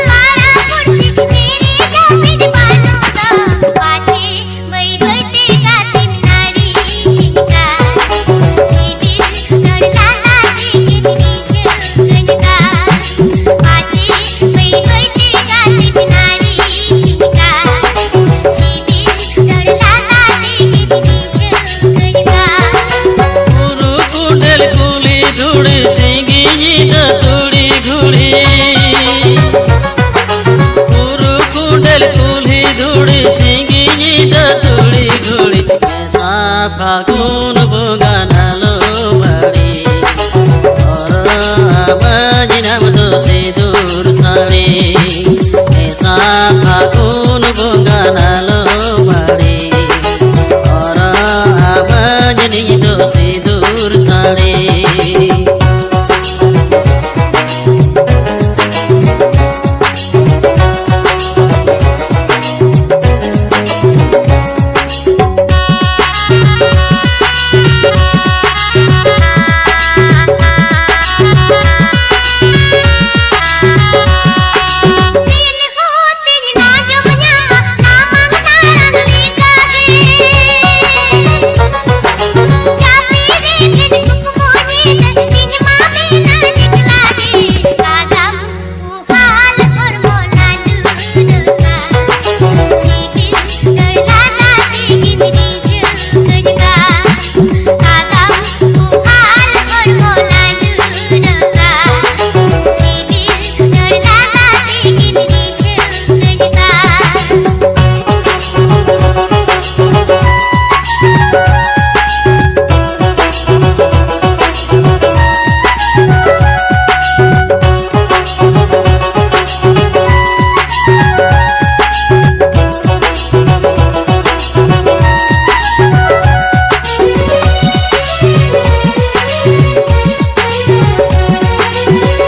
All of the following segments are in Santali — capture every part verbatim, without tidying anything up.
ᱯᱟᱲᱟ ᱯᱩᱲᱥᱤ ᱢᱮᱨᱮ ᱡᱟᱹᱯᱤᱫ ᱵᱟᱹᱱᱩᱜ ᱫᱚ, ᱯᱟᱪᱮ ᱵᱟᱹᱭ ᱵᱟᱹᱭ ᱛᱮ ᱜᱟᱛᱮᱢ ᱱᱟᱹᱲᱤ ᱥᱤᱱᱜᱟ᱾ ᱥᱤᱵᱤᱞ ᱨᱚᱲ ᱞᱟᱸᱫᱟ ᱛᱮᱜᱮᱢ ᱨᱤᱡᱷᱟᱹᱣ ᱠᱟᱹᱧ ᱠᱟᱱ, ᱯᱟᱪᱮ ᱵᱟᱹᱭ ᱵᱟᱹᱭ ᱛᱮ ᱜᱟᱛᱮᱢ ᱱᱟᱹᱲᱤ ᱥᱤᱱᱜᱟ᱾ ᱥᱤᱵᱤᱞ ᱨᱚᱲ ᱞᱟᱸᱫᱟ ᱛᱮᱜᱮᱢ ᱨᱤᱡᱷᱟᱹᱣ ᱠᱟᱹᱧ ᱠᱟᱱ᱾ ᱵᱩᱨᱩ ᱠᱚᱸᱰᱮᱞ ᱠᱩᱞᱦᱤ ᱫᱷᱩᱲᱤ ᱥᱤᱸᱜᱤ ᱧᱤᱫᱟᱹ ᱛᱩᱲᱤ ᱜᱷᱩᱲᱤ᱾ ᱵᱩᱨᱩ ᱠᱚᱸᱰᱮᱞ ᱠᱩᱞᱦᱤ ᱫᱷᱩᱲᱤ ᱥᱤᱸᱜᱤ ᱧᱤᱫᱟᱹ ᱛᱩᱲᱤ ᱜᱷᱩᱲᱤ᱾ ᱢᱮᱥᱟ ᱯᱷᱟᱹᱜᱩᱱ ᱵᱚᱸᱜᱟ ᱱᱟᱞᱚ ᱵᱟᱹᱲᱤ᱾ ᱦᱚᱨᱚᱜ ᱟᱢᱟᱹᱧ ᱧᱟᱢ ᱫᱚ ᱥᱤᱸᱫᱩᱨ ᱥᱟᱹᱲᱤ᱾ ᱢᱮᱥᱟ ᱯᱷᱟᱹᱜᱩᱱ ᱵᱚᱸᱜᱟ ᱱᱟᱞᱚ ᱵᱟᱹᱲᱤ᱾ ᱦᱚᱨᱚᱜ ᱟᱢᱟᱹᱧ ᱱᱤᱧ ᱫᱚ ᱥᱤᱸᱫᱩᱨ ᱥᱟᱹᱲᱤ᱾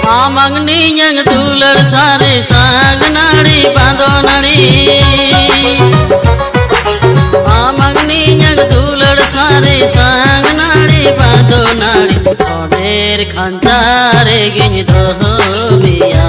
ᱟᱢᱟᱝ ᱱᱤᱭᱟᱹᱝ ᱫᱩᱞᱟᱹᱲ ᱥᱟᱨᱮ ᱥᱟᱝ ᱱᱟᱹᱲᱤ ᱵᱟᱸᱫᱚ ᱱᱟᱹᱲᱤ᱾ ᱟᱢᱟᱝ ᱱᱤᱭᱟᱹᱝ ᱫᱩᱞᱟᱹᱲ ᱥᱟᱨᱮ ᱥᱟᱝ ᱱᱟᱹᱲᱤ ᱵᱟᱸᱫᱚ ᱱᱟᱹᱲᱤ᱾ ᱥᱚᱰᱮᱨ ᱠᱷᱟᱧᱪᱟ ᱨᱮᱜᱮᱧ ᱫᱚᱦᱚ ᱢᱮᱭᱟ᱾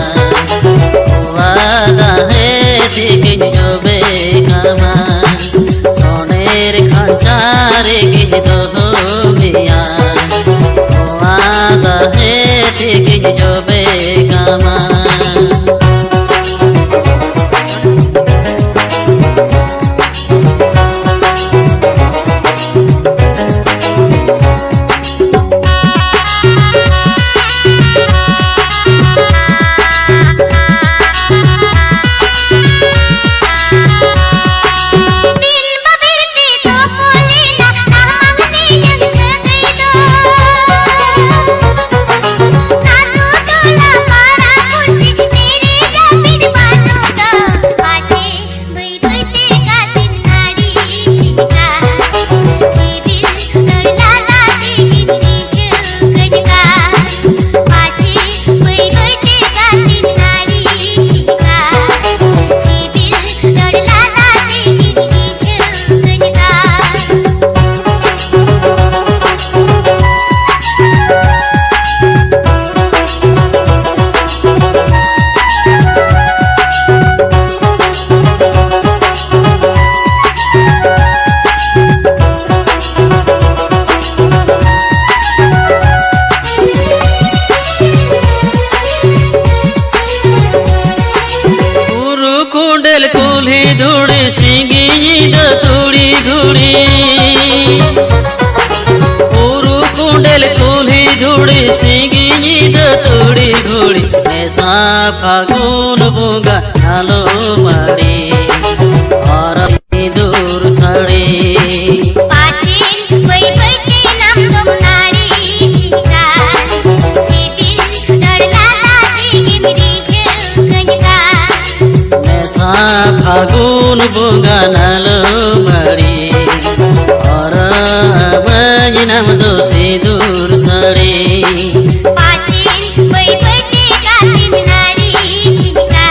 ᱠᱚᱸᱰᱮᱞ ᱠᱩᱞᱦᱤ ᱫᱷᱩᱲᱤ ᱥᱤᱸᱜᱤ ᱧᱤᱫᱟᱹ ᱛᱩᱲᱤ ᱜᱷᱩᱲᱤ᱾ ᱵᱩᱨᱩ ᱠᱚᱸᱰᱮᱞ ᱠᱩᱞᱦᱤ ᱫᱷᱩᱲᱤ ᱥᱤᱸᱜᱤ ᱧᱤᱫᱟᱹ ᱛᱩᱲᱤ ᱜᱷᱩᱲᱤ᱾ ᱢᱮᱥᱟ ᱯᱷᱟᱹᱜᱩᱱ ᱵᱚᱸᱜᱟ ᱟᱞᱚ ᱵᱟᱹᱲᱤ᱾ ᱟᱨ ᱥᱤᱸᱫᱩᱨ ᱥᱟᱹᱲᱤ᱾ ᱯᱟᱪᱮᱱ ᱵᱟᱹᱭ ᱵᱟᱹᱭ ᱛᱮ ᱱᱟᱢ ᱫᱚᱢ ᱱᱟᱲᱤ ᱥᱤᱧᱜᱟ᱾ ᱥᱤᱵᱤᱞ ᱨᱚᱲ ᱞᱟᱸᱫᱟ ᱛᱮᱜᱮᱢ ᱨᱤᱡᱷᱟᱹᱣ ᱠᱟᱹᱧ ᱠᱟᱱ᱾ ᱢᱮᱥᱟ ᱯᱷᱟᱹᱜᱩᱱ ᱵᱚᱸᱜᱟ ᱱᱟᱞᱚ ᱵᱟᱹᱲᱤ᱾ ᱦᱚᱨᱚᱜ ᱟᱹᱢᱟᱹᱧ ᱱᱟᱢ ᱫᱚ ᱥᱤᱸᱫᱩᱨ ᱥᱟᱹᱲᱤ᱾ ᱯᱟᱪᱮᱱ ᱵᱟᱹᱭ ᱵᱟᱹᱭ ᱛᱮ ᱜᱟᱛᱮᱢ ᱱᱟᱲᱤ ᱥᱤᱧᱜᱟ᱾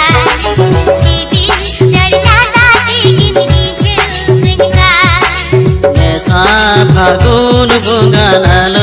ᱥᱤᱵᱤᱞ ᱨᱚᱲ ᱞᱟᱸᱫᱟ ᱛᱮᱜᱮᱢ ᱨᱤᱡᱷᱟᱹᱣ ᱠᱟᱹᱧ ᱠᱟᱱ᱾ ᱢᱮᱥᱟ ᱯᱷᱟᱹᱜᱩᱱ ᱵᱚᱸᱜᱟ ᱱᱟᱞᱚ